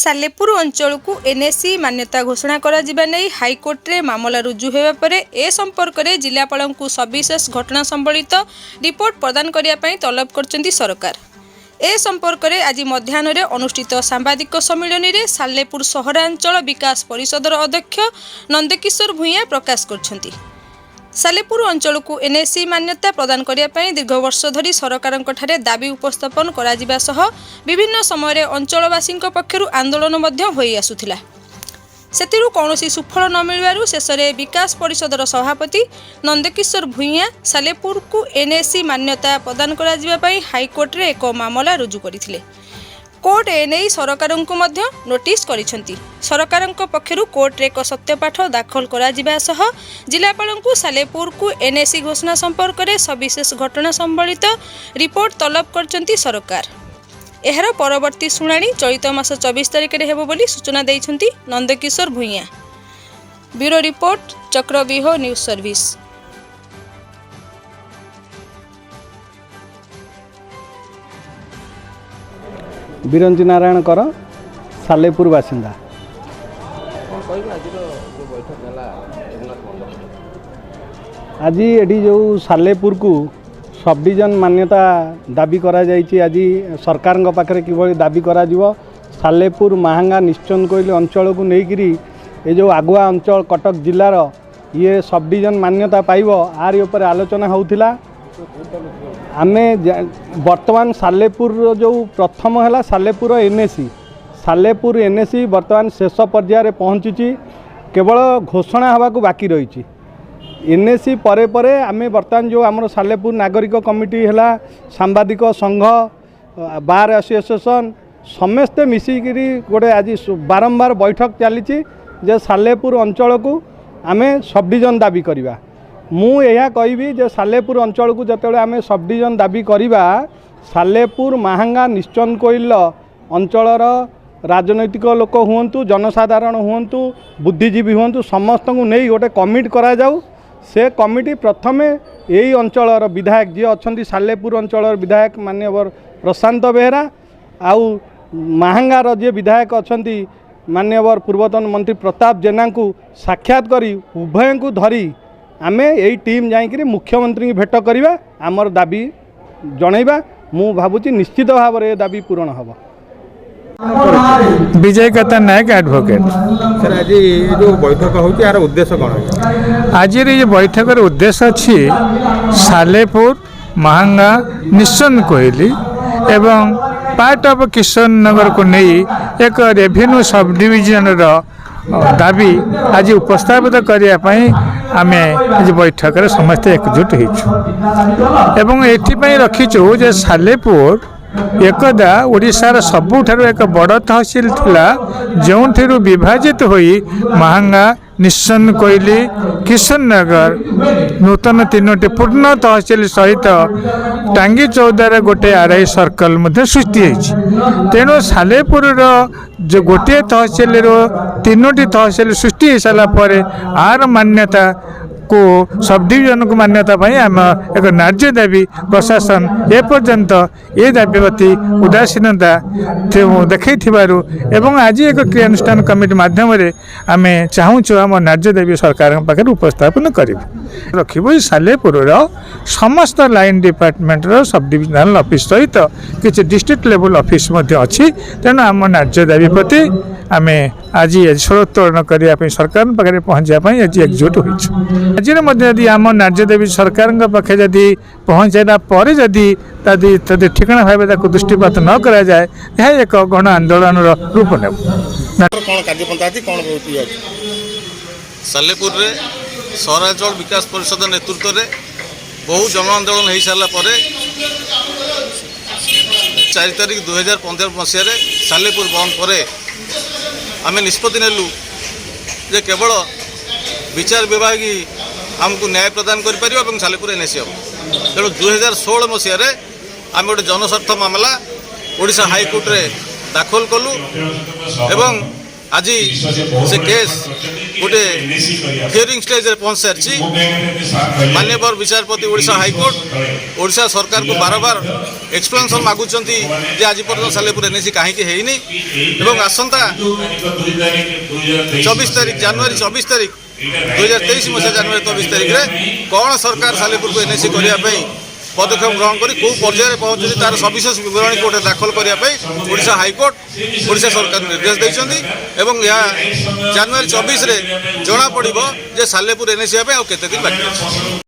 ସାଲେପୁର ଅଞ୍ଚଳକୁ ଏନ୍ଏସି ମାନ୍ୟତା ଘୋଷଣା କରାଯିବା ନେଇ ହାଇକୋର୍ଟରେ ମାମଲା ରୁଜୁ ହେବା ପରେ ଏ ସମ୍ପର୍କରେ ଜିଲ୍ଲାପାଳଙ୍କୁ ସବିଶେଷ ଘଟଣା ସମ୍ବଳିତ ରିପୋର୍ଟ ପ୍ରଦାନ କରିବା ପାଇଁ ତଲବ କରିଛନ୍ତି ସରକାର। ଏ ସମ୍ପର୍କରେ ଆଜି ମଧ୍ୟାହ୍ନରେ ଅନୁଷ୍ଠିତ ସାମ୍ବାଦିକ ସମ୍ମିଳନୀରେ ସାଲେପୁର ସହରାଞ୍ଚଳ ବିକାଶ ପରିଷଦର ଅଧ୍ୟକ୍ଷ ନନ୍ଦକିଶୋର ଭୂଇଁଆ ପ୍ରକାଶ କରିଛନ୍ତି। ସାଲେପୁର ଅଞ୍ଚଳକୁ ଏନ୍ଏସି ମାନ୍ୟତା ପ୍ରଦାନ କରିବା ପାଇଁ ଦୀର୍ଘ ବର୍ଷ ଧରି ସରକାରଙ୍କଠାରେ ଦାବି ଉପସ୍ଥାପନ କରାଯିବା ସହ ବିଭିନ୍ନ ସମୟରେ ଅଞ୍ଚଳବାସୀଙ୍କ ପକ୍ଷରୁ ଆନ୍ଦୋଳନ ମଧ୍ୟ ହୋଇ ଆସୁଥିଲା। ସେଥିରୁ କୌଣସି ସୁଫଳ ନ ମିଳିବାରୁ ଶେଷରେ ବିକାଶ ପରିଷଦର ସଭାପତି ନନ୍ଦକିଶୋର ଭୂଇଁଆ ସାଲେପୁରକୁ ଏନ୍ଏସି ମାନ୍ୟତା ପ୍ରଦାନ କରାଯିବା ପାଇଁ ହାଇକୋର୍ଟରେ ଏକ ମାମଲା ରୁଜୁ କରିଥିଲେ। କୋର୍ଟ ଏନେଇ ସରକାରଙ୍କୁ ମଧ୍ୟ ନୋଟିସ୍ କରିଛନ୍ତି। ସରକାରଙ୍କ ପକ୍ଷରୁ କୋର୍ଟରେ ଏକ ସତ୍ୟପାଠ ଦାଖଲ କରାଯିବା ସହ ଜିଲ୍ଲାପାଳଙ୍କୁ ସାଲେପୁରକୁ ଏନ୍ଏସି ଘୋଷଣା ସମ୍ପର୍କରେ ସବିଶେଷ ଘଟଣା ସମ୍ବଳିତ ରିପୋର୍ଟ ତଲବ କରିଛନ୍ତି ସରକାର। ଏହାର ପରବର୍ତ୍ତୀ ଶୁଣାଣି ଚଳିତ ମାସ 24 ତାରିଖରେ ହେବ ବୋଲି ସୂଚନା ଦେଇଛନ୍ତି Nandakishore Bhuyan. Bureau report, Chakravyuh news service. Biranchi Narayan Kar, Salepur ବାସିନ୍ଦା। କ'ଣ କହିବେ, ଆଜିର ଯେଉଁ ବୈଠକ ହେଲା ରଘୁନାଥ ମଣ୍ଡପରେ? ଆଜି ଏଠି ଯେଉଁ ସାଲେପୁରକୁ ସବଡିଭିଜନ ମାନ୍ୟତା ଦାବି କରାଯାଇଛି, ଆଜି ସରକାରଙ୍କ ପାଖରେ କିଭଳି ଦାବି କରାଯିବ, ସାଲେପୁର, ମାହାଙ୍ଗା, ନିଶ୍ଚନ୍ତକୋଇଲି ଅଞ୍ଚଳକୁ ନେଇକରି ଏ ଯେଉଁ ଆଗୁଆ ଅଞ୍ଚଳ କଟକ ଜିଲ୍ଲାର, ଇଏ ସବଡିଭିଜନ ମାନ୍ୟତା ପାଇବ, ଆରି ଉପରେ ଆଲୋଚନା ହେଉଥିଲା। ଆମେ ବର୍ତ୍ତମାନ ସାଲେପୁରର ଯେଉଁ ପ୍ରଥମ ହେଲା ସାଲେପୁର ଏନ୍ଏସି, ସାଲେପୁର ଏନ୍ଏସି ବର୍ତ୍ତମାନ ଶେଷ ପର୍ଯ୍ୟାୟରେ ପହଞ୍ଚିଛି, କେବଳ ଘୋଷଣା ହେବାକୁ ବାକି ରହିଛି। ଏନ୍ଏସି ପରେ ପରେ ଆମେ ବର୍ତ୍ତମାନ ଯେଉଁ ଆମର ସାଲେପୁର ନାଗରିକ କମିଟି ହେଲା, ସାମ୍ବାଦିକ ସଂଘ, ବାର୍ ଆସୋସିଏସନ୍, ସମସ୍ତେ ମିଶିକିରି ଗୋଟେ ଆଜି ବାରମ୍ବାର ବୈଠକ ଚାଲିଛି ଯେ ସାଲେପୁର ଅଞ୍ଚଳକୁ ଆମେ ସବଡିଭିଜନ ଦାବି କରିବା। ମୁଁ ଏହା କହିବି ଯେ ସାଲେପୁର ଅଞ୍ଚଳକୁ ଯେତେବେଳେ ଆମେ ସବଡିଭିଜନ ଦାବି କରିବା, ସାଲେପୁର, ମାହାଙ୍ଗା, ନିଶ୍ଚନ୍ତକୋଇଲ ଅଞ୍ଚଳର ରାଜନୈତିକ ଲୋକ ହୁଅନ୍ତୁ, ଜନସାଧାରଣ ହୁଅନ୍ତୁ, ବୁଦ୍ଧିଜୀବୀ ହୁଅନ୍ତୁ, ସମସ୍ତଙ୍କୁ ନେଇ ଗୋଟେ କମିଟି କରାଯାଉ। ସେ କମିଟି ପ୍ରଥମେ ଏଇ ଅଞ୍ଚଳର ବିଧାୟକ ଯିଏ ଅଛନ୍ତି, ସାଲେପୁର ଅଞ୍ଚଳର ବିଧାୟକ ମାନ୍ୟବର ପ୍ରଶାନ୍ତ ବେହେରା ଆଉ ମାହାଙ୍ଗାର ଯିଏ ବିଧାୟକ ଅଛନ୍ତି ମାନ୍ୟବର ପୂର୍ବତନ ମନ୍ତ୍ରୀ ପ୍ରତାପ ଜେନାଙ୍କୁ ସାକ୍ଷାତ କରି, ଉଭୟଙ୍କୁ ଧରି ଆମେ ଏଇ ଟିମ୍ ଯାଇକରି ମୁଖ୍ୟମନ୍ତ୍ରୀଙ୍କୁ ଭେଟ କରିବା, ଆମର ଦାବି ଜଣାଇବା। ମୁଁ ଭାବୁଛି ନିଶ୍ଚିତ ଭାବରେ ଏ ଦାବି ପୂରଣ ହେବ। ବିଜୟ କେତନ ନାୟକ, ଆଡ଼ଭୋକେଟ୍। ସାର୍, ଆଜି ଏ ଯେଉଁ ବୈଠକ ହେଉଛି, ଏହାର ଉଦ୍ଦେଶ୍ୟ କ'ଣ? ଆଜିର ଏ ବୈଠକର ଉଦ୍ଦେଶ୍ୟ ଅଛି ସାଲେପୁର, ମାହାଙ୍ଗା, ନିଶ୍ଚନ୍ତକୋଇଲି ଏବଂ ପାର୍ଟ ଅଫ୍ କିଶୋର ନଗରକୁ ନେଇ ଏକ ରେଭିନ୍ୟୁ ସବଡିଭିଜନର ଦାବି ଆଜି ଉପସ୍ଥାପିତ କରିବା ପାଇଁ ଆମେ ଆଜି ବୈଠକରେ ସମସ୍ତେ ଏକଜୁଟ ହେଇଛୁ। ଏବଂ ଏଥିପାଇଁ ରଖିଛୁ ଯେ ସାଲେପୁର ଏକଦା ଓଡ଼ିଶାର ସବୁଠାରୁ ଏକ ବଡ଼ ତହସିଲ ଥିଲା, ଯେଉଁଥିରୁ ବିଭାଜିତ ହୋଇ ମାହାଙ୍ଗା, ନିଶ୍ଚନ୍ତକୋଇଲି, କିଶୋରନଗର ନୂତନ ତିନୋଟି ପୂର୍ଣ୍ଣ ତହସିଲ ସହିତ ଟାଙ୍ଗି ଚୌଦ୍ୱାର ଗୋଟେ ଆର୍ I circle ମଧ୍ୟ ସୃଷ୍ଟି ହେଇଛି। ତେଣୁ ସାଲେପୁରର ଯେଉଁ ଗୋଟିଏ ତହସିଲରୁ ତିନୋଟି ତହସିଲ ସୃଷ୍ଟି ହେଇସାରିଲା ପରେ ଆର ମାନ୍ୟତା କୁ ସବଡିଭିଜନକୁ ମାନ୍ୟତା ପାଇଁ ଆମ ଏକ ନ୍ୟାଯ୍ୟ ଦାବି। ପ୍ରଶାସନ ଏପର୍ଯ୍ୟନ୍ତ ଏ ଦାବି ପ୍ରତି ଉଦାସୀନତା ଦେଖାଇଥିବାରୁ ଏବଂ ଆଜି ଏକ କ୍ରିୟାନୁଷ୍ଠାନ କମିଟି ମାଧ୍ୟମରେ ଆମେ ଚାହୁଁଛୁ ଆମ ନ୍ୟାଯ୍ୟ ଦାବି ସରକାରଙ୍କ ପାଖରେ ଉପସ୍ଥାପନ କରିବୁ, ରଖିବୁ। ସାଲେପୁରର ସମସ୍ତ ଲାଇନ୍ ଡିପାର୍ଟମେଣ୍ଟର ସବ୍ ଡିଭିଜନାଲ ଅଫିସ୍ ସହିତ କିଛି ଡିଷ୍ଟ୍ରିକ୍ଟ ଲେବୁଲ୍ ଅଫିସ୍ ମଧ୍ୟ ଅଛି। ତେଣୁ ଆମ ନ୍ୟାଯ୍ୟ ଦାବି ପ୍ରତି ଆମେ ଆଜି ସ୍ୱର ଉତ୍ତୋଳନ କରିବା ପାଇଁ, ସରକାରଙ୍କ ପାଖରେ ପହଞ୍ଚିବା ପାଇଁ ଆଜି ଏକଜୁଟ ହୋଇଛୁ। ଆଜିର ମଧ୍ୟ ଯଦି ଆମ ନ୍ୟାଯ୍ୟ ଦାବି ସରକାରଙ୍କ ପାଖେ ଯଦି ପହଞ୍ଚାଇଲା ପରେ ଯଦି ଠିକଣା ଭାବେ ତାକୁ ଦୃଷ୍ଟିପାତ ନ କରାଯାଏ, ଏହା ଏକ ଗଣ ଆନ୍ଦୋଳନର ରୂପ ନେବ। କ'ଣ କାର୍ଯ୍ୟପନ୍ଥା ଅଛି, କ'ଣ ଇଏ ଅଛି? ସାଲେପୁରରେ ସହରାଞ୍ଚଳ ବିକାଶ ପରିଷଦ ନେତୃତ୍ୱରେ ବହୁ ଜନ ଆନ୍ଦୋଳନ ହୋଇସାରିଲା ପରେ 4 ତାରିଖ 2015 ମସିହାରେ ସାଲେପୁର ବନ୍ଦ ପରେ ଆମେ ନିଷ୍ପତ୍ତି ନେଲୁ ଯେ କେବଳ ବିଚାର ବିଭାଗ ହିଁ ଆମକୁ ନ୍ୟାୟ ପ୍ରଦାନ କରିପାରିବ ଏବଂ ସାଲେପୁର ଏନ୍ଏସି ହେବ। ତେଣୁ 2016 ମସିହାରେ ଆମେ ଗୋଟେ ଜନସ୍ୱାର୍ଥ ମାମଲା ଓଡ଼ିଶା ହାଇକୋର୍ଟରେ ଦାଖଲ କଲୁ ଏବଂ ଆଜି ସେ କେସ୍ ଗୋଟେ ହିୟରିଂ ଷ୍ଟେଜ୍ରେ ପହଞ୍ଚି ସାରିଛି। ମାନ୍ୟବର ବିଚାରପତି ଓଡ଼ିଶା ହାଇକୋର୍ଟ ଓଡ଼ିଶା ସରକାରକୁ ବାରବାର ଏକ୍ସପ୍ଲାନେସନ୍ ମାଗୁଛନ୍ତି ଯେ ଆଜି ପର୍ଯ୍ୟନ୍ତ ସାଲେପୁର ଏନ୍ଏସି କାହିଁକି ହେଇନି ଏବଂ ଆସନ୍ତା 24 ତାରିଖ, ଜାନୁଆରୀ 24 ତାରିଖ, 2023 ମସିହା ଜାନୁଆରୀ 24 ତାରିଖରେ କ'ଣ ସରକାର ସାଲେପୁରକୁ ଏନ୍ଏସି କରିବା ପାଇଁ ପଦକ୍ଷେପ ଗ୍ରହଣ କରି କେଉଁ ପର୍ଯ୍ୟାୟରେ ପହଞ୍ଚୁଛି, ତାର ସବିଶେଷ ବିବରଣୀ କୋର୍ଟରେ ଦାଖଲ କରିବା ପାଇଁ ଓଡ଼ିଶା ହାଇକୋର୍ଟ ଓଡ଼ିଶା ସରକାର ନିର୍ଦ୍ଦେଶ ଦେଇଛନ୍ତି। ଏବଂ ଏହା ଜାନୁଆରୀ 24ରେ ଜଣାପଡ଼ିବ ଯେ ସାଲେପୁର ଏନ୍ଏସି ହେବା ପାଇଁ ଆଉ କେତେ ଦିନ ବାକି ଅଛି।